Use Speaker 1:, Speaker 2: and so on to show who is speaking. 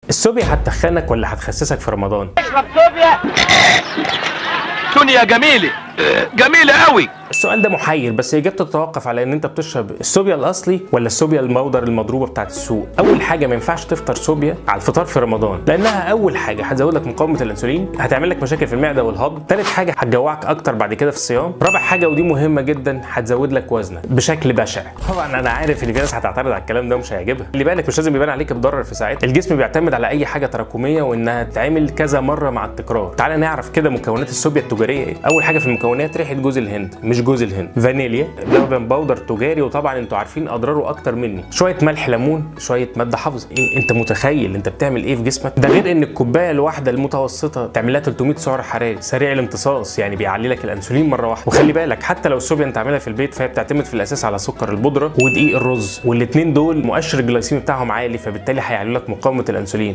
Speaker 1: السوبيا هتخنك ولا هتخسسك في رمضان؟
Speaker 2: اشرب سوبيا.
Speaker 3: دنيا جميلة، جميلة قوي.
Speaker 1: السؤال ده محير، بس اجابته تتوقف على ان انت بتشرب السوبيا الاصلي ولا السوبيا المبودر المضروبه بتاعت السوق. اول حاجة، ما ينفعش تفطر سوبيا على الفطار في رمضان، لانها اول حاجة هتزود لك مقاومة الانسولين، هتعمل لك مشاكل في المعدة والهضم. ثالث حاجة، هتجوعك اكتر بعد كده في الصيام. رابع حاجة، ودي مهمة جدا، هتزود لك وزنك بشكل بشع. طبعا انا عارف ان في ناس هتعترض على الكلام ده ومش هيعجبها. خلي بالك، مش لازم يبان عليك الضرر في ساعتها. الجسم بيعتمد على اي حاجة تراكمية وانها تتعمل كذا مرة مع التكرار. تعال نعرف كده مكونات السوبيا التجارية ايه. اول حاجة في المكونات ريحه جوز الهند، مش جوز الهند، فانيليا، لبن بودر تجاري، وطبعا انتوا عارفين اضراره اكتر مني، شوية ملح، ليمون، شوية مادة حافظه. إيه انت متخيل انت بتعمل ايه في جسمك؟ ده غير ان الكوباية الواحدة المتوسطة تعمل لها 300 سعر حراري، سريع الامتصاص، يعني بيعلي لك الانسولين مرة واحدة. وخلي بالك، حتى لو السوبيا انت عاملها في البيت فهي بتعتمد في الاساس على سكر البودره ودقيق الرز، والاثنين دول مؤشر الجلايسيمي بتاعهم عالي، فبالتالي هيعلي لك مقاومة الانسولين.